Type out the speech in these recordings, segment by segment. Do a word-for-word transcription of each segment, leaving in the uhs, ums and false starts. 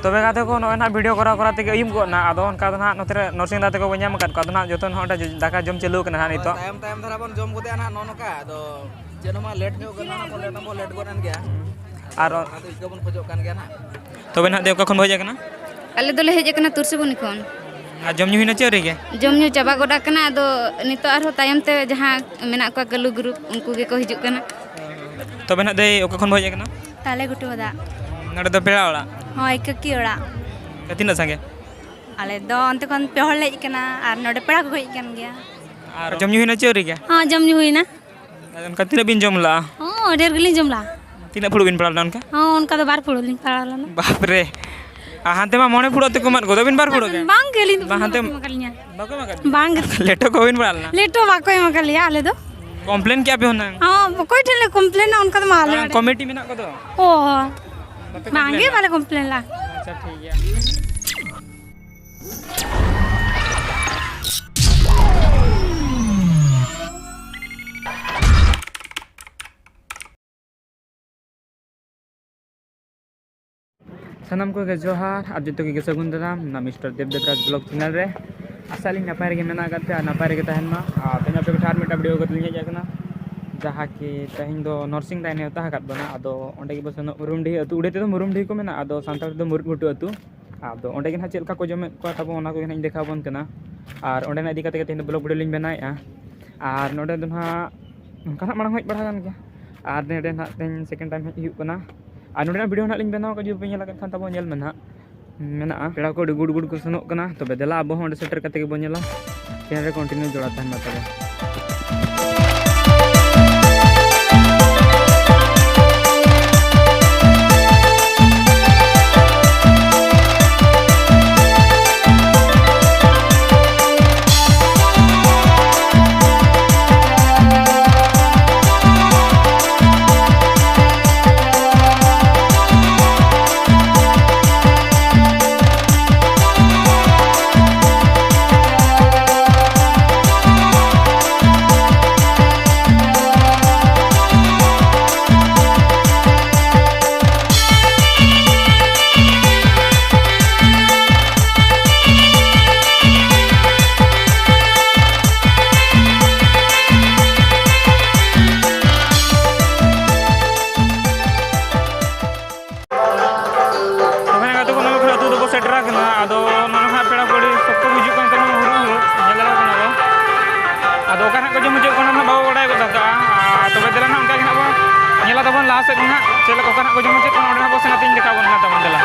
ᱛᱚᱵᱮ ᱜᱟᱛᱮ ᱠᱚ, ᱱᱚᱜᱼᱚᱭ ᱱᱟᱦᱟᱜ ᱵᱷᱤᱰᱤᱭᱳ ᱠᱚᱨᱟᱣ ᱠᱚᱨᱟᱣ ᱛᱮᱜᱮ ᱟᱹᱭᱩᱵ ᱜᱚᱫ ᱮᱱᱟ᱾ ᱟᱫᱚ ᱚᱱᱠᱟ ᱫᱚ ᱱᱟᱦᱟᱜ ᱱᱚᱛᱮ ᱨᱮ ᱱᱚᱨᱥᱤᱝ ᱫᱟ ᱛᱟᱠᱚ ᱵᱚᱱ ᱧᱟᱢ ᱟᱠᱟᱫ ᱠᱚᱣᱟ᱾ ᱟᱫᱚ ᱱᱟᱦᱟᱜ ᱡᱚᱛᱚ ᱱᱟᱦᱟᱜ ᱚᱸᱰᱮ ᱫᱟᱠᱟ ᱡᱚᱢ ᱪᱟᱹᱞᱩ ᱟᱠᱟᱱᱟ ᱱᱟᱦᱟᱜ ᱱᱤᱛᱚᱜ᱾ ᱛᱟᱭᱚᱢ ᱛᱟᱭᱚᱢ ᱫᱷᱟᱨᱟ ᱵᱚᱱ ᱡᱚᱢ ᱜᱚᱫᱮᱜᱼᱟ ᱱᱟᱦᱟᱜ ᱱᱚᱜᱼᱚ ᱱᱚᱝᱠᱟ᱾ ᱟᱫᱚ ᱪᱮᱫ ᱦᱚᱸ ᱵᱟᱝ, ᱞᱮᱴ ᱧᱚᱜ ᱜᱚᱫ ᱱᱟᱦᱟᱜ ᱵᱚᱱ, ᱞᱮᱴ ᱦᱚᱸᱵᱚᱱ ᱞᱮᱴ ᱜᱚᱫ ᱮᱱ ᱜᱮᱭᱟ᱾ ᱟᱨ ᱚᱱᱟ ᱫᱚ ᱤᱠᱟᱹ ᱵᱚᱱ ᱠᱷᱚᱡᱚᱜ ᱠᱟᱱ ᱜᱮᱭᱟ ᱱᱟᱦᱟᱜ᱾ ᱛᱚᱵᱮ ᱱᱟᱦᱟᱜ ᱫᱮ, ᱚᱠᱟ ᱠᱷᱚᱱ ᱵᱚ ᱦᱮᱡ ᱟᱠᱟᱱᱟ? ᱟᱞᱮ ᱫᱚᱞᱮ ᱦᱮᱡ ᱟᱠᱟᱱᱟ ᱛᱩᱨᱥᱤᱵᱚᱱᱤ ᱠᱷᱚᱱ᱾ ᱟᱨ ᱡᱚᱢ ᱧᱩ ᱦᱩᱭᱱᱟ ᱪᱮ ᱟᱹᱣᱨᱤ ᱜᱮ? ᱡᱚᱢ ᱧᱩ ᱪᱟᱵᱟ ᱜᱚᱫ ᱟᱠᱟᱱᱟ, ᱟᱫᱚ ᱱᱤᱛᱚᱜ ᱟᱨᱦᱚᱸ ᱛᱟᱭᱚᱢ ᱛᱮ ᱡᱟᱦᱟᱸ ᱢᱮᱱᱟᱜ ᱠᱚᱣᱟ ᱠᱟᱹᱞᱩ ᱜᱨᱩᱯ, ᱩᱱᱠᱩ ᱜᱮᱠᱚ ᱦᱤᱡᱩᱜ ᱠᱟᱱᱟ᱾ ᱛᱚᱵᱮ ᱱᱟᱦᱟᱜ ᱫᱟᱹᱭ, ᱚᱠᱟ ᱠᱷᱚᱱ ᱵᱚ ᱦᱮᱡ ᱟᱠᱟᱱᱟ? ᱛᱟᱞᱮ ᱜᱷᱩᱴᱩ ᱫᱟᱜ᱾ ᱱᱚᱰᱮ ᱫᱚ ᱯᱮᱲᱟ ᱚᱲᱟᱜ? ᱦᱳᱭ, ᱠᱟᱹᱠᱤ ᱚᱲᱟᱜ᱾ ᱛᱤᱱᱟᱹᱜ ᱥᱟᱸᱜᱮ? ᱟᱞᱮ ᱫᱚ ᱚᱱᱛᱮ ᱠᱷᱚᱱ ᱯᱮ ᱦᱚᱲ ᱞᱮ ᱦᱮᱡ ᱟᱠᱟᱱᱟ ᱟᱨ ᱱᱚᱰᱮ ᱯᱮᱲᱟ ᱠᱚᱠᱚ ᱦᱮᱡ ᱟᱠᱟᱱ ᱜᱮᱭᱟ᱾ ᱟᱨ ᱡᱚᱢ ᱧᱩ ᱦᱩᱭᱱᱟ ᱪᱮ ᱟᱹᱣᱨᱤ ᱜᱮ? ᱦᱚᱸ, ᱡᱚᱢ ᱧᱩ ᱦᱩᱭᱱᱟ᱾ ᱟᱨ ᱚᱱᱠᱟ ᱛᱤᱱᱟᱹᱜ ᱵᱤᱱ ᱡᱚᱢ ᱞᱟᱜᱼᱟ? ᱦᱚᱸ, ᱰᱷᱮᱨ ᱜᱮᱞᱤᱧ ᱡᱚᱢ ᱞᱟᱜᱼᱟ᱾ ᱛᱤᱱᱟᱹᱜ ᱯᱷᱩᱲᱩᱜ ᱵᱤᱱ ᱯᱟᱲᱟᱣ ᱞᱮᱱᱟ ᱚᱱᱠᱟ? ᱦᱚᱸ, ᱚᱱᱠᱟ ᱫᱚ ᱵᱟᱨ ᱯᱷᱩᱲᱩᱜ ᱞᱤᱧ ᱯᱟᱲᱟᱣ ᱞᱮᱱᱟ᱾ ᱵᱟᱯ ᱨᱮ, ᱟᱨ ᱦᱟᱱᱛᱮ ᱢᱟ ᱢᱚᱬᱮ ᱯᱷᱩᱲᱩᱜ ᱛᱮᱠᱚ ᱮᱢᱟᱫ ᱠᱚᱫᱚ, ᱟᱹᱵᱤᱱ ᱵᱟᱨ ᱯᱷᱩᱲᱩᱜ ᱜᱮ? ᱵᱟᱝ ᱜᱮ, ᱟᱹᱞᱤᱧ ᱫᱚ ᱵᱟᱝ, ᱦᱟᱱᱛᱮ ᱵᱟᱠᱚ ᱮᱢᱟ ᱠᱟᱫ ᱞᱤᱧᱟ᱾ ᱵᱟᱠᱚ ᱮᱢᱟ ᱠᱟᱫ ᱵᱤᱱᱟ? ᱵᱟᱝ ᱜᱮ᱾ ᱞᱮᱴᱚ ᱠᱚ ᱵᱟᱹᱵᱤᱱ ᱯᱟᱲᱟᱣ ᱞᱮᱱᱟ? ᱞᱮᱴᱚ ᱵᱟᱠᱚ ᱮᱢ ᱟᱠᱟᱫ ᱞᱮᱭᱟ ᱟᱞᱮ ᱫᱚ᱾ ᱠᱚᱢᱯᱞᱮᱱ ᱠᱮᱜᱼᱟ ᱯᱮ ᱦᱩᱱᱟᱹᱝ? ᱦᱚᱸ, ᱚᱠᱚᱭ ᱴᱷᱮᱱ ᱞᱮ ᱠᱚᱢᱯᱞᱮᱱᱟ, ᱚᱱᱠᱟ ᱫᱚ ᱢᱟ ᱟᱞᱮ ᱵᱟᱝ, ᱚᱲᱟᱜ ᱨᱮ᱾ ᱠᱚᱢᱤᱴᱤ ᱢᱮᱱᱟᱜ ᱠᱚᱫᱚ? ᱚ, ᱦᱚᱸ᱾ ᱵᱟᱯᱮ ᱵᱟᱝ ᱜᱮ, ᱠᱚᱢᱯᱞᱮᱱ ᱞᱮᱫᱟ? ᱵᱟᱞᱮ ᱠᱚᱢᱯᱞᱮᱱ ᱞᱮᱫᱟ᱾ ᱟᱪᱪᱷᱟ, ᱴᱷᱤᱠ ᱜᱮᱭᱟ᱾ ᱥᱟᱱᱟᱢ ᱠᱚᱜᱮ ᱡᱚᱦᱟᱨ ᱟᱨ ᱡᱚᱛᱚ ᱜᱮ ᱥᱟᱹᱜᱩᱱ ᱫᱟᱨᱟᱢ ᱱᱚᱣᱟ ᱢᱤᱥᱴᱟᱨ ᱫᱮᱵ ᱫᱮᱵᱽᱨᱟᱡᱽ ᱵᱞᱚᱜ ᱪᱮᱱᱮᱞ ᱨᱮ᱾ ᱟᱥᱟᱜ ᱟᱹᱞᱤᱧ ᱱᱟᱯᱟᱭ ᱨᱮᱜᱮ ᱢᱮᱱᱟᱜ ᱟᱠᱟᱫ ᱯᱮᱭᱟ ᱟᱨ ᱱᱟᱯᱟᱭ ᱨᱮᱜᱮ ᱛᱟᱦᱮᱱ ᱢᱟ᱾ ᱟᱨ ᱛᱮᱦᱮᱧ ᱟᱯᱮ ᱠᱚᱴᱷᱮᱱ ᱟᱨ ᱢᱤᱫᱴᱟᱝ ᱵᱷᱤᱰᱤᱭᱳ ᱠᱟᱛᱮ ᱞᱤᱧ ᱦᱮᱡ ᱟᱠᱟᱱᱟ, ᱡᱟᱦᱟᱸ ᱠᱤ ᱛᱮᱦᱮᱧ ᱫᱚ ᱱᱚᱨᱥᱤᱝ ᱫᱟᱭ ᱱᱮᱣᱛᱟ ᱟᱠᱟᱫ ᱵᱚᱱᱟ᱾ ᱟᱫᱚ ᱚᱸᱰᱮ ᱜᱮᱵᱚ ᱥᱮᱱᱚᱜ, ᱢᱩᱨᱩᱢᱰᱤᱦᱤ ᱟᱹᱛᱩ, ᱩᱲᱤᱭᱟ ᱛᱮᱫᱚ ᱢᱩᱨᱩᱢᱰᱤᱦᱤ ᱠᱚ ᱢᱮᱱᱟ, ᱟᱫᱚ ᱥᱟᱱᱛᱟᱲ ᱛᱮᱫᱚ ᱢᱩᱨᱩᱢ ᱜᱷᱩᱴᱩ ᱟᱹᱛᱩ᱾ ᱟᱫᱚ ᱚᱸᱰᱮ ᱜᱮ ᱱᱟᱦᱟᱜ ᱪᱮᱫ ᱞᱮᱠᱟ ᱠᱚ ᱡᱚᱢᱮᱫ ᱠᱚᱣᱟ ᱛᱟᱵᱚ, ᱚᱱᱟ ᱠᱚᱜᱮ ᱱᱟᱦᱟᱜ ᱤᱧ ᱫᱮᱠᱷᱟᱣ ᱟᱵᱚᱱ ᱠᱟᱱᱟ᱾ ᱟᱨ ᱚᱸᱰᱮᱱᱟᱜ ᱤᱫᱤ ᱠᱟᱛᱮ ᱜᱮ ᱛᱮᱦᱮᱧ ᱫᱚ ᱵᱞᱚᱜ ᱵᱷᱤᱰᱤᱭᱳ ᱞᱤᱧ ᱵᱮᱱᱟᱣᱮᱫᱼᱟ᱾ ᱟᱨ ᱱᱚᱸᱰᱮ ᱫᱚ ᱱᱟᱦᱟᱜ ᱚᱱᱠᱟ ᱱᱟᱦᱟᱜ ᱢᱟᱲᱟᱝ ᱦᱚᱸ ᱦᱮᱡ ᱵᱟᱲᱟ ᱟᱠᱟᱱ ᱜᱮᱭᱟ᱾ ᱟᱨ ᱱᱚᱸᱰᱮ ᱱᱟᱦᱟᱜ ᱛᱮᱦᱮᱧ ᱥᱮᱠᱮᱱᱰ ᱴᱟᱭᱤᱢ ᱦᱮᱡ ᱦᱩᱭᱩᱜ ᱠᱟᱱᱟ᱾ ᱟᱨ ᱱᱚᱸᱰᱮᱱᱟᱜ ᱵᱷᱤᱰᱤᱭᱳ ᱱᱟᱦᱟᱜ ᱞᱤᱧ ᱵᱮᱱᱟᱣ ᱟᱠᱟᱫ, ᱡᱩᱫᱤ ᱯᱮ ᱧᱮᱞ ᱟᱠᱟᱫ ᱠᱷᱟᱱ ᱛᱟᱵᱚ ᱧᱮᱞ ᱢᱮ ᱱᱟᱦᱟᱜ᱾ ᱢᱮᱱᱟᱜᱼᱟ᱾ ᱯᱮᱲᱟ ᱠᱚ ᱟᱹᱰᱤ ᱜᱩᱰ ᱜᱩᱰ ᱠᱚ ᱥᱮᱱᱚᱜ ᱠᱟᱱᱟ, ᱛᱚᱵᱮ ᱫᱮᱞᱟ ᱟᱵᱚ ᱦᱚᱸ ᱚᱸᱰᱮ ᱥᱮᱴᱮᱨ ᱠᱟᱛᱮ ᱜᱮᱵᱚᱱ ᱧᱮᱞᱟ᱾ ᱪᱮᱱᱮᱞ ᱨᱮ ᱠᱚᱱᱴᱤᱱᱤᱭᱩ ᱡᱚᱲᱟᱣ ᱛᱟᱦᱮᱱ ᱢᱟ ᱛᱚᱵᱮ᱾ ᱥᱮᱴᱮᱨ ᱟᱠᱟᱱᱟ᱾ ᱟᱫᱚ ᱱᱚᱣᱟ ᱦᱟᱸᱜ ᱯᱮᱲᱟ ᱠᱚ ᱟᱹᱰᱤ ᱥᱚᱠᱛᱚ ᱠᱚ ᱦᱤᱡᱩᱜ ᱠᱟᱱ ᱛᱟᱵᱚᱱᱟ, ᱦᱩᱲᱩ ᱦᱩᱲᱩ ᱧᱮᱞ ᱫᱟᱲᱮᱭᱟᱜ ᱠᱟᱱᱟ ᱠᱚ᱾ ᱟᱫᱚ ᱚᱠᱟ ᱦᱟᱸᱜ ᱠᱚ ᱡᱚᱢ ᱦᱚᱪᱚᱭᱮᱫ ᱠᱚ, ᱚᱱᱟ ᱦᱟᱸᱜ ᱵᱟᱵᱚ ᱵᱟᱲᱟᱭ ᱜᱚᱫ ᱟᱠᱟᱫᱼᱟ᱾ ᱟᱨ ᱛᱚᱵᱮ ᱫᱮᱞᱟ ᱱᱟᱦᱟᱜ ᱚᱱᱠᱟ ᱜᱮ ᱱᱟᱦᱟᱜ ᱵᱚᱱ ᱧᱮᱞᱟ ᱛᱟᱵᱚᱱ ᱞᱟᱦᱟ ᱥᱮᱫ ᱱᱟᱦᱟᱜ ᱪᱮᱫ ᱞᱮᱠᱟ ᱚᱠᱟ ᱦᱟᱸᱜ ᱠᱚ ᱡᱚᱢ ᱦᱚᱪᱚᱭᱮᱫ ᱠᱚ, ᱚᱸᱰᱮ ᱱᱟᱦᱟᱜ ᱵᱚ ᱥᱮᱱ ᱠᱟᱛᱮᱧ ᱫᱮᱠᱷᱟᱣ ᱟᱵᱚᱱ ᱠᱟᱱᱟ ᱛᱟᱵᱚᱱ ᱫᱮᱞᱟ᱾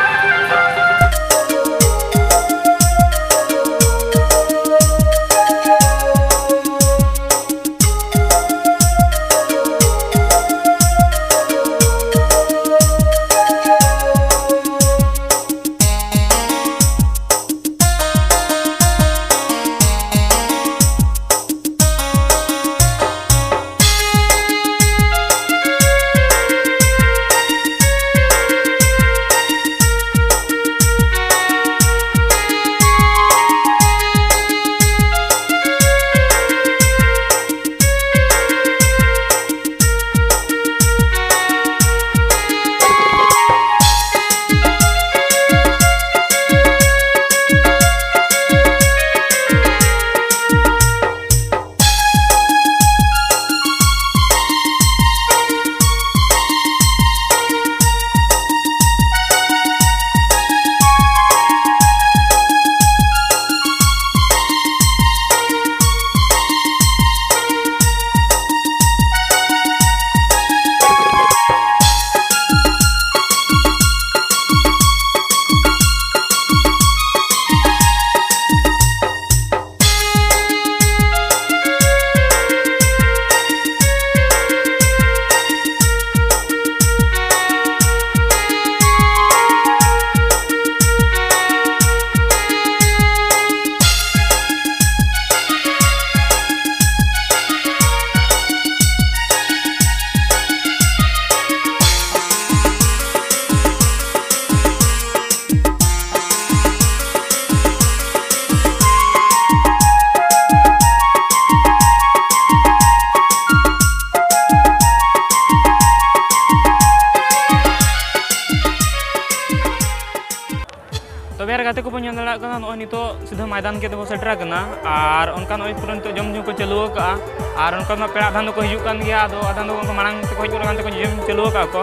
ᱛᱚᱵᱮ ᱟᱨ ᱜᱟᱛᱮ ᱠᱚᱵᱚᱱ ᱧᱮᱞ ᱫᱟᱲᱮᱭᱟᱜ ᱠᱟᱱᱟ, ᱱᱚᱜᱼᱚᱭ ᱱᱤᱛᱚᱜ ᱥᱤᱫᱷᱟᱹ ᱢᱚᱭᱫᱟᱱ ᱜᱮ ᱛᱮᱵᱚᱱ ᱥᱮᱴᱮᱨ ᱟᱠᱟᱱᱟ᱾ ᱟᱨ ᱚᱱᱠᱟ ᱱᱚᱜᱼᱚᱭ ᱯᱩᱨᱟᱹ ᱱᱤᱛᱚᱜ ᱡᱚᱢ ᱧᱩ ᱠᱚ ᱪᱟᱹᱞᱩ ᱟᱠᱟᱫᱼᱟ᱾ ᱟᱨ ᱚᱱᱠᱟ ᱢᱟ ᱯᱮᱲᱟ ᱟᱫᱷᱟᱱ ᱫᱚᱠᱚ ᱦᱤᱡᱩᱜ ᱠᱟᱱ ᱜᱮᱭᱟ, ᱟᱫᱚ ᱟᱫᱷᱟᱱ ᱫᱚ ᱚᱱᱠᱟ ᱢᱟᱲᱟᱝ ᱛᱮᱠᱚ ᱦᱮᱡ ᱜᱚᱫ ᱟᱠᱟᱱ ᱛᱮᱠᱚ ᱡᱚᱢ ᱪᱟᱹᱞᱩ ᱟᱠᱟᱫᱼᱟ ᱠᱚ᱾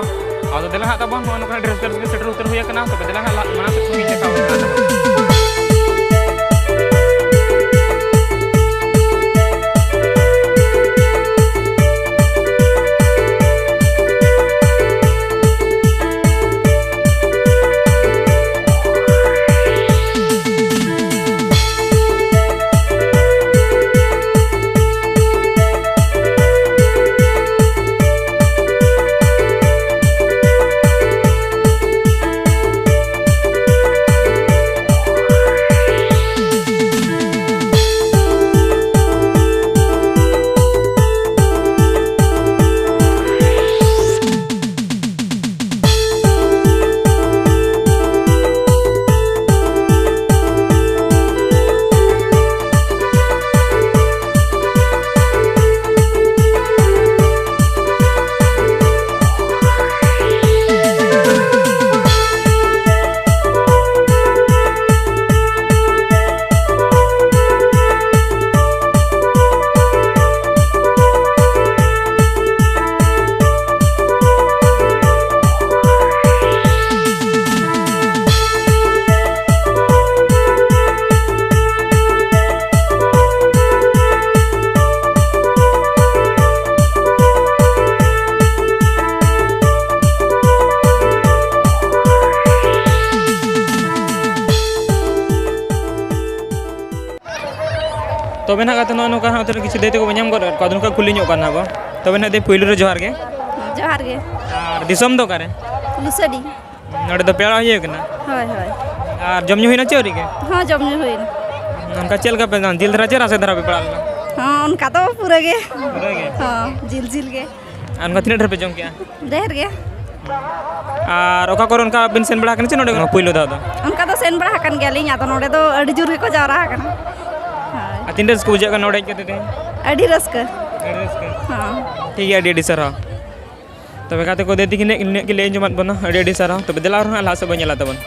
ᱟᱫᱚ ᱫᱮᱞᱟ ᱦᱟᱸᱜ ᱛᱟᱵᱚᱱ, ᱱᱚᱜᱼᱚᱭ ᱱᱚᱝᱠᱟ ᱰᱨᱮᱥ ᱠᱳᱰ ᱨᱮᱜᱮ ᱥᱮᱴᱮᱨ ᱩᱛᱟᱹᱨ ᱦᱩᱭ ᱟᱠᱟᱱᱟ᱾ ᱛᱚᱵᱮ ᱫᱮᱞᱟ ᱦᱟᱸᱜ ᱞᱟ-, ᱢᱟᱲᱟᱝ ᱥᱮᱫ ᱠᱷᱚᱱ ᱜᱮ ᱫᱮᱠᱷᱟᱣ ᱦᱩᱭᱩᱜᱼᱟ᱾ ᱛᱚᱵᱮ ᱱᱟᱦᱟᱜ ᱜᱟᱛᱮ, ᱱᱚᱜᱼᱚᱭ ᱱᱚᱝᱠᱟ ᱦᱟᱸᱜ ᱛᱟᱦᱞᱮ ᱠᱤᱪᱷᱩ ᱫᱟᱹᱭ ᱛᱟᱠᱚ ᱵᱚ ᱧᱟᱢ ᱜᱚᱫ ᱟᱠᱟᱫ ᱠᱚᱣᱟ, ᱟᱫᱚ ᱱᱚᱝᱠᱟ ᱠᱩᱞᱤ ᱧᱚᱜ ᱠᱟᱱ ᱱᱟᱦᱟᱜ ᱵᱚ᱾ ᱛᱚᱵᱮ ᱱᱟᱦᱟᱜ ᱫᱟᱹᱭ, ᱯᱩᱭᱞᱩ ᱨᱮ ᱡᱚᱦᱟᱨ ᱜᱮ᱾ ᱡᱚᱦᱟᱨ ᱜᱮ᱾ ᱟᱨ ᱫᱤᱥᱚᱢ ᱫᱚ ᱚᱠᱟᱨᱮ? ᱞᱩᱥᱟᱹᱰᱤ᱾ ᱱᱚᱰᱮ ᱫᱚ ᱯᱮᱲᱟ ᱦᱩᱭ ᱠᱟᱱᱟ? ᱦᱳᱭ, ᱦᱳᱭ᱾ ᱟᱨ ᱡᱚᱢ ᱧᱩ ᱦᱩᱭᱱᱟ ᱪᱮ ᱟᱹᱣᱨᱤ ᱜᱮ? ᱦᱚᱸ, ᱡᱚᱢ ᱧᱩ ᱦᱩᱭᱱᱟ᱾ ᱚᱱᱠᱟ ᱪᱮᱫ ᱞᱮᱠᱟ ᱯᱮ ᱡᱤᱞ ᱫᱷᱟᱨᱟ ᱪᱮ ᱨᱟᱥᱮ ᱫᱷᱟᱨᱟ ᱯᱮ ᱯᱟᱲᱟᱣ ᱞᱮᱱᱟ? ᱦᱚᱸ, ᱚᱱᱠᱟ ᱫᱚ ᱯᱩᱨᱟᱹ ᱜᱮ᱾ ᱯᱩᱨᱟᱹ ᱜᱮ? ᱦᱚᱸ, ᱡᱤᱞ ᱡᱤᱞ ᱜᱮ᱾ ᱟᱨ ᱚᱱᱠᱟ ᱛᱤᱱᱟᱹᱜ ᱰᱷᱮᱨ ᱯᱮ ᱡᱚᱢ ᱠᱮᱜᱼᱟ? ᱰᱷᱮᱨ ᱜᱮ᱾ ᱟᱨ ᱚᱠᱟ ᱠᱚᱨᱮ ᱚᱱᱠᱟ ᱵᱤᱱ ᱥᱮᱱ ᱵᱟᱲᱟ ᱟᱠᱟᱱᱟ ᱪᱮ ᱱᱚᱰᱮ ᱜᱮ ᱯᱩᱭᱞᱩ ᱫᱷᱟᱣ ᱫᱚ? ᱚᱱᱠᱟ ᱫᱚ ᱥᱮᱱ ᱵᱟᱲᱟ ᱟᱠᱟᱱ ᱜᱮᱭᱟᱞᱤᱧ, ᱟᱫᱚ ᱱᱚᱰᱮ ᱫᱚ ᱟᱹᱰᱤ ᱡᱳᱨ ᱜᱮᱠᱚ ᱡᱟᱣᱨᱟ ᱟᱠᱟᱱᱟ᱾ ᱦᱳᱭ᱾ ᱟᱨ ᱛᱤᱱ ᱨᱟᱹᱥᱠᱟᱹ ᱵᱩᱡᱷᱟᱹᱜ ᱠᱟᱱᱟ ᱱᱚᱰᱮ ᱦᱮᱡ ᱠᱟᱛᱮ ᱛᱮᱦᱮᱧ? ᱟᱹᱰᱤ ᱨᱟᱹᱥᱠᱟᱹ᱾ ᱟᱹᱰᱤ ᱨᱟᱹᱥᱠᱟᱹ᱾ ᱦᱚᱸ᱾ ᱴᱷᱤᱠ ᱜᱮᱭᱟ, ᱟᱹᱰᱤ ᱟᱹᱰᱤ ᱥᱟᱨᱦᱟᱣ᱾ ᱛᱚᱵᱮ ᱜᱟᱛᱮ ᱠᱚ, ᱫᱟᱹᱭ ᱛᱟᱹᱠᱤᱱ ᱱᱤᱱᱟᱹᱜ ᱠᱤᱱ ᱞᱟᱹᱭ ᱟᱸᱡᱚᱢᱟᱫ ᱵᱚᱱᱟ, ᱟᱹᱰᱤ ᱟᱹᱰᱤ ᱥᱟᱨᱦᱟᱣ᱾ ᱛᱚᱵᱮ ᱫᱮᱞᱟ ᱟᱨᱦᱚᱸ ᱞᱟᱦᱟ ᱥᱮᱫ ᱵᱚᱱ ᱧᱮᱞᱟ ᱛᱟᱵᱚᱱ᱾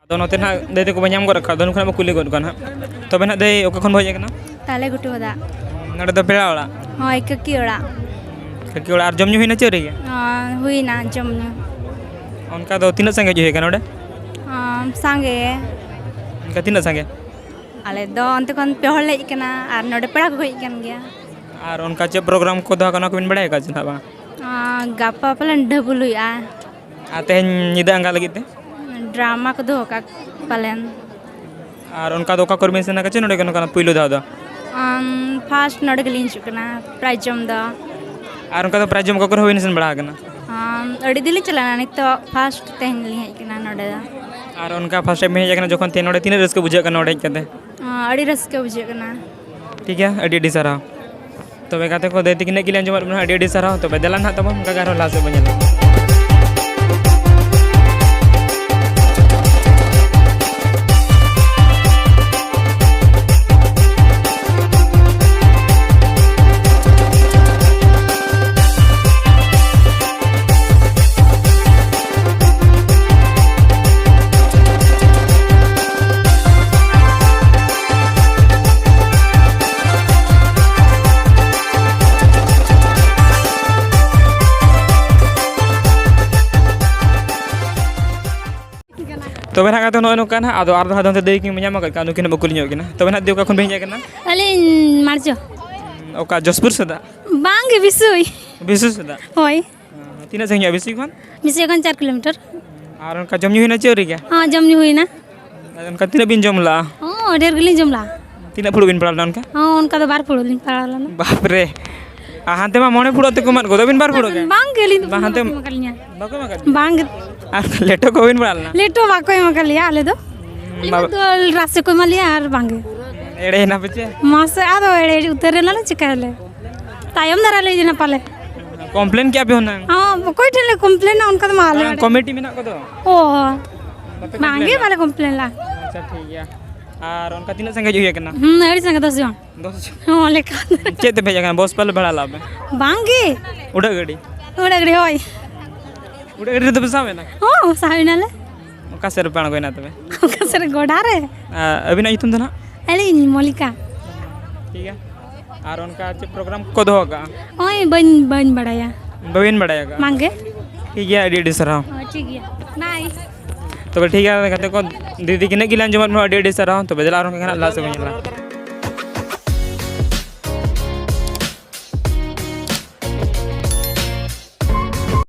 ᱟᱫᱚ ᱱᱚᱛᱮ ᱱᱟᱦᱟᱜ ᱫᱟᱹᱭ ᱛᱟᱠᱚ ᱵᱚ ᱧᱟᱢ ᱜᱚᱫ ᱟᱠᱟᱫ, ᱟᱫᱚ ᱱᱩᱠᱩ ᱱᱟᱦᱟᱜ ᱵᱚ ᱠᱩᱞᱤ ᱜᱚᱫ ᱠᱚᱣᱟ ᱱᱟᱦᱟᱜ᱾ ᱛᱚᱵᱮ ᱱᱟᱦᱟᱜ ᱫᱟᱹᱭ, ᱚᱠᱟ ᱠᱷᱚᱱ ᱵᱚ ᱦᱮᱡ ᱟᱠᱟᱱᱟ? ᱛᱟᱞᱮ ᱜᱷᱩᱴᱩ ᱦᱚᱫᱟ᱾ ᱱᱚᱰᱮ ᱫᱚ ᱯᱮᱲᱟ ᱚᱲᱟᱜ? ᱦᱳᱭ, ᱠᱟᱹᱠᱤ ᱚᱲᱟᱜ᱾ ᱠᱟᱹᱠᱤ ᱚᱲᱟᱜ᱾ ᱟᱨ ᱡᱚᱢ ᱧᱩ ᱦᱩᱭᱱᱟ ᱪᱮᱫ ᱟᱹᱣᱨᱤ ᱜᱮ? ᱦᱩᱭᱱᱟ ᱡᱚᱢ ᱧᱩ᱾ ᱚᱱᱠᱟ ᱫᱚ ᱛᱤᱱᱟᱹᱜ ᱥᱟᱸᱜᱮ ᱦᱩᱭ ᱟᱠᱟᱱᱟ ᱱᱚᱰᱮ? ᱥᱟᱸᱜᱮ᱾ ᱚᱱᱠᱟ ᱛᱤᱱᱟᱹᱜ ᱥᱟᱸᱜᱮ? ᱟᱞᱮ ᱫᱚ ᱚᱱᱛᱮ ᱠᱷᱚᱱ ᱯᱮ ᱦᱚᱲ ᱞᱮ ᱦᱮᱡ ᱟᱠᱟᱱᱟ ᱟᱨ ᱱᱚᱰᱮ ᱯᱮᱲᱟ ᱠᱚᱠᱚ ᱦᱮᱡ ᱟᱠᱟᱱ ᱜᱮᱭᱟ᱾ ᱟᱨ ᱚᱱᱠᱟ ᱪᱮᱫ ᱯᱨᱳᱜᱨᱟᱢ ᱠᱚ ᱫᱚᱦᱚ ᱠᱟᱱᱟ ᱠᱚᱵᱤᱱ ᱵᱟᱲᱟᱭ ᱟᱠᱟᱫ ᱪᱮ ᱱᱟᱦᱟᱜ ᱵᱟᱝ? ᱜᱟᱯᱟ ᱯᱟᱞᱮᱱ ᱰᱷᱟᱹᱵᱩᱞ ᱦᱩᱭᱩᱜᱼᱟ᱾ ᱟᱨ ᱛᱮᱦᱮᱧ ᱧᱤᱫᱟᱹ ᱟᱸᱜᱟ ᱞᱟᱹᱜᱤᱫ ᱛᱮ? ᱰᱨᱟᱢᱟ ᱠᱚ ᱫᱚᱦᱚ ᱠᱟᱜ ᱯᱟᱞᱮᱱ᱾ ᱟᱨ ᱚᱱᱠᱟ ᱫᱚ ᱚᱠᱟ ᱠᱚᱨᱮ ᱵᱤᱱ ᱥᱮᱱ ᱟᱠᱟᱱᱟ ᱪᱮ ᱱᱚᱰᱮ ᱜᱮ ᱱᱚᱝᱠᱟ ᱯᱩᱭᱞᱩ ᱫᱷᱟᱣ ᱫᱚ? ᱟᱢ, ᱯᱷᱟᱥᱴ ᱱᱚᱰᱮ ᱜᱮᱞᱤᱧ ᱦᱤᱡᱩᱜ ᱠᱟᱱᱟ ᱯᱨᱟᱭᱤᱡᱽ ᱡᱚᱢ ᱫᱚ᱾ ᱟᱨ ᱚᱱᱠᱟ ᱫᱚ ᱯᱨᱟᱭᱤᱡᱽ ᱡᱚᱢ ᱚᱠᱟ ᱠᱚᱨᱮ ᱦᱚᱸ ᱵᱤᱱ ᱥᱮᱱ ᱵᱟᱲᱟ ᱟᱠᱟᱱᱟ? ᱟᱢ, ᱟᱹᱰᱤ ᱫᱤᱱ ᱞᱤᱧ ᱪᱟᱞᱟᱣᱱᱟ, ᱱᱤᱛᱚᱜ ᱯᱷᱟᱥᱴ ᱛᱮᱦᱮᱧ ᱞᱤᱧ ᱦᱮᱡ ᱟᱠᱟᱱᱟ ᱱᱚᱰᱮ ᱫᱚ᱾ ᱟᱨ ᱚᱱᱠᱟ ᱯᱷᱟᱥᱴ ᱴᱟᱭᱤᱢ ᱵᱤᱱ ᱦᱮᱡ ᱟᱠᱟᱱᱟ ᱡᱚᱠᱷᱚᱱ ᱛᱮ ᱱᱚᱰᱮ ᱛᱤᱱᱟᱹᱜ ᱨᱟᱹᱥᱠᱟᱹ ᱵᱩᱡᱷᱟᱹᱜ ᱠᱟᱱᱟ ᱱᱚᱰᱮ ᱦᱮᱡ ᱠᱟᱛᱮ? ᱟᱢ, ᱟᱹᱰᱤ ᱨᱟᱹᱥᱠᱟᱹ ᱵᱩᱡᱷᱟᱹᱜ ᱠᱟᱱᱟ᱾ ᱴᱷᱤᱠ ᱜᱮᱭᱟ, ᱟᱹᱰᱤ ᱟᱹᱰᱤ ᱥᱟᱨᱦᱟᱣ᱾ ᱛᱚᱵᱮ ᱜᱟᱛᱮ ᱠᱚ, ᱫᱟᱹᱭ ᱛᱟᱹᱠᱤᱱ ᱜᱮᱞᱤᱧ ᱟᱸᱡᱚᱢᱟᱫ ᱵᱚᱱᱟ, ᱟᱹᱰᱤ ᱟᱹᱰᱤ ᱥᱟᱨᱦᱟᱣ᱾ ᱛᱚᱵᱮ ᱫᱮᱞᱟ ᱱᱟᱦᱟᱜ ᱛᱟᱵᱚᱱ, ᱚᱱᱠᱟ ᱜᱮ ᱟᱨᱦᱚᱸ ᱞᱟᱦᱟ ᱥᱮᱫ ᱵᱚᱱ ᱧᱮᱞᱟ᱾ ᱛᱚᱵᱮ ᱱᱟᱦᱟᱜ ᱜᱟᱛᱮ, ᱱᱚᱜᱼᱚᱭ ᱱᱚᱝᱠᱟ ᱱᱟᱦᱟᱜ, ᱟᱫᱚ ᱟᱨ ᱫᱷᱟᱣ ᱫᱚ ᱫᱟᱹᱭ ᱠᱤᱱ ᱧᱟᱢ ᱟᱠᱟᱫ ᱠᱤᱱᱟ, ᱱᱩᱠᱤᱱ ᱦᱚᱸ ᱵᱚ ᱠᱩᱞᱤ ᱧᱚᱜ ᱠᱤᱱᱟ᱾ ᱛᱚᱵᱮ ᱱᱟᱦᱟᱜ ᱫᱟᱹᱭ, ᱚᱠᱟ ᱠᱷᱚᱱ ᱵᱤᱱ ᱦᱮᱡ ᱟᱠᱟᱱᱟ? ᱟᱹᱞᱤᱧ ᱢᱟᱨᱡᱚ᱾ ᱚᱠᱟ ᱡᱚᱥᱯᱩᱨ ᱥᱮᱫᱟᱜ? ᱵᱟᱝᱜᱮ, ᱵᱤᱥᱩᱭ᱾ ᱵᱤᱥᱩᱭ ᱥᱮᱫᱟᱜ? ᱦᱳᱭ᱾ ᱛᱤᱱᱟᱹᱜ ᱥᱟᱺᱜᱤᱧᱚᱜᱼᱟ ᱵᱤᱥᱩᱭ ᱠᱷᱚᱱ? ᱵᱤᱥᱩᱭ ᱠᱷᱚᱱ ᱪᱟᱨ ᱠᱤᱞᱳᱢᱤᱴᱟᱨ᱾ ᱟᱨ ᱚᱱᱠᱟ ᱡᱚᱢ ᱧᱩ ᱦᱩᱭᱱᱟ ᱪᱮ ᱟᱹᱣᱨᱤ ᱜᱮ? ᱦᱚᱸ, ᱡᱚᱢ ᱧᱩ ᱦᱩᱭᱱᱟ᱾ ᱟᱨ ᱚᱱᱠᱟ ᱛᱤᱱᱟᱹᱜ ᱵᱤᱱ ᱡᱚᱢ ᱞᱟᱜᱼᱟ? ᱦᱚᱸ, ᱰᱷᱮᱨ ᱜᱮᱞᱤᱧ ᱡᱚᱢ ᱞᱟᱜᱼᱟ᱾ ᱛᱤᱱᱟᱹᱜ ᱯᱷᱩᱲᱩᱜ ᱵᱤᱱ ᱯᱟᱲᱟᱣ ᱞᱮᱱᱟ ᱚᱱᱠᱟ? ᱦᱚᱸ, ᱚᱱᱠᱟ ᱫᱚ ᱵᱟᱨ ᱯᱷᱩᱲᱩᱜ ᱞᱤᱧ ᱯᱟᱲᱟᱣ ᱞᱮᱱᱟ᱾ ᱵᱟᱯ ᱨᱮ! ᱟᱨ ᱦᱟᱱᱛᱮ ᱢᱟ ᱢᱚᱬᱮ ᱯᱷᱩᱲᱩᱜ ᱛᱮᱠᱚ ᱮᱢᱟᱫ ᱠᱚᱫᱚ, ᱵᱤᱱ ᱵᱟᱨ ᱯᱷᱩᱲᱩᱜ ᱜᱮ? ᱵᱟᱝ ᱜᱮ, ᱟᱹᱞᱤᱧ ᱫᱚ ᱵᱟᱝ, ᱦᱟᱱᱛᱮ ᱵᱟᱠᱚ ᱮᱢ ᱟᱠᱟᱫ ᱞᱤᱧᱟ᱾ ᱵᱟᱠᱚ ᱮᱢ ᱟᱠᱟᱫ ᱵᱤᱱᱟ? ᱵᱟᱝ ᱜᱮ᱾ ᱟᱨ ᱞᱮᱴᱚ ᱠᱚ ᱵᱟᱹᱵᱤᱱ ᱯᱟᱲᱟᱣ ᱞᱮᱱᱟ? ᱞᱮᱴᱚ ᱵᱟᱠᱚ ᱮᱢ ᱟᱠᱟᱫ ᱞᱮᱭᱟ ᱟᱞᱮ ᱫᱚ᱾ ᱟᱞᱮ ᱵᱟᱵᱟ᱾ ᱢᱟ ᱫᱟᱹᱞ ᱨᱟᱥᱮ ᱠᱚ ᱮᱢᱟ ᱞᱮᱭᱟ ᱟᱨ ᱵᱟᱝ ᱜᱮ᱾ ᱮᱲᱮᱭᱮᱱᱟ ᱯᱮ ᱪᱮ? ᱢᱟᱥᱮ, ᱟᱫᱚ ᱮᱲᱮ ᱩᱛᱟᱹᱨ ᱮᱱᱟᱞᱮ, ᱪᱤᱠᱟᱹᱭᱟᱞᱮ? ᱛᱟᱭᱚᱢ ᱫᱟᱨᱟ ᱞᱮ ᱤᱫᱤᱱᱟ ᱯᱟᱞᱮ᱾ ᱠᱚᱢᱯᱞᱮᱱ ᱠᱮᱜᱼᱟ ᱯᱮ ᱦᱩᱱᱟᱹᱝ? ᱦᱚᱸ, ᱚᱠᱚᱭ ᱴᱷᱮᱱ ᱞᱮ ᱠᱚᱢᱯᱞᱮᱱᱟ, ᱚᱱᱠᱟ ᱫᱚ ᱢᱟ ᱟᱞᱮ ᱵᱟᱝ, ᱱᱚᱰᱮ᱾ ᱠᱚᱢᱤᱴᱤ ᱢᱮᱱᱟᱜ ᱠᱚᱫᱚ? ᱚ, ᱵᱟᱯᱮ ᱵᱟᱝ ᱜᱮ, ᱠᱚᱢᱯᱞᱮᱱᱟ? ᱵᱟᱞᱮ ᱠᱚᱢᱯᱞᱮᱱ ᱞᱮᱫᱟ᱾ ᱟᱪᱪᱷᱟ, ᱴᱷᱤᱠ ᱜᱮᱭᱟ᱾ ᱟᱨ ᱚᱱᱠᱟ ᱛᱤᱱᱟᱹᱜ ᱥᱟᱸᱜᱮ ᱦᱩᱭ ᱟᱠᱟᱱᱟ? ᱦᱩᱸ, ᱟᱹᱰᱤ ᱥᱟᱸᱜᱮ, ᱫᱚᱥ ᱡᱚᱱ᱾ ᱫᱚᱥ ᱡᱚᱱ? ᱦᱚᱸ, ᱞᱮᱠᱷᱟ᱾ ᱪᱮᱫ ᱛᱮᱯᱮ ᱦᱮᱡ ᱟᱠᱟᱱᱟ? ᱵᱚᱥ ᱯᱟᱞᱮ ᱵᱷᱟᱲᱟ ᱞᱟᱜᱼᱟ ᱯᱮ? ᱵᱟᱝ ᱜᱮ᱾ ᱩᱰᱟᱹᱜ ᱜᱟᱹᱰᱤ? ᱩᱰᱟᱹᱜ ᱜᱟᱹᱰᱤ, ᱦᱳᱭ᱾ ᱩᱰᱟᱹᱜ ᱜᱟᱹᱰᱤ ᱨᱮᱫᱚ ᱯᱮ ᱥᱟᱵ ᱮᱱᱟ? ᱦᱚᱸ, ᱥᱟᱵ ᱮᱱᱟᱞᱮ᱾ ᱚᱠᱟ ᱥᱮᱫ ᱨᱮᱯᱮ ᱟᱬᱜᱚᱭᱮᱱᱟ ᱛᱚᱵᱮ? ᱚᱠᱟ ᱥᱮᱫ ᱨᱮ? ᱜᱚᱰᱟ ᱨᱮ᱾ ᱟᱹᱵᱤᱱᱟᱜ ᱧᱩᱛᱩᱢ ᱫᱚ ᱱᱟᱦᱟᱜ? ᱟᱹᱞᱤᱧ ᱢᱚᱞᱤᱠᱟ᱾ ᱴᱷᱤᱠ ᱜᱮᱭᱟ᱾ ᱟᱨ ᱚᱱᱠᱟ ᱪᱮᱫ ᱯᱨᱳᱜᱨᱟᱢ ᱠᱚ ᱫᱚᱦᱚ ᱠᱟᱜᱼᱟ? ᱱᱚᱜᱼᱚᱭ ᱵᱟᱹᱧ ᱵᱟᱹᱧ ᱵᱟᱲᱟᱭᱟ᱾ ᱵᱟᱹᱵᱤᱱ ᱵᱟᱲᱟᱭ ᱟᱠᱟᱫᱼᱟ? ᱵᱟᱝᱜᱮ᱾ ᱴᱷᱤᱠ ᱜᱮᱭᱟ, ᱟᱹᱰᱤ ᱟᱹᱰᱤ ᱥᱟᱨᱦᱟᱣ᱾ ᱦᱳᱭ, ᱴᱷᱤᱠ ᱜᱮᱭᱟ᱾ ᱵᱟᱭ᱾ ᱛᱚᱵᱮ ᱴᱷᱤᱠ ᱜᱮᱭᱟ ᱜᱟᱛᱮ ᱠᱚ, ᱫᱤᱫᱤ ᱛᱤᱱᱟᱹᱜ ᱜᱮᱞᱮ ᱟᱸᱡᱚᱢᱟᱫ ᱢᱮ, ᱟᱹᱰᱤ ᱟᱹᱰᱤ ᱥᱟᱨᱦᱟᱣ᱾ ᱛᱚᱵᱮ ᱫᱮᱞᱟ ᱟᱨᱦᱚᱸ ᱞᱟᱦᱟ ᱥᱮᱫ ᱵᱚᱱ ᱧᱮᱞᱟ᱾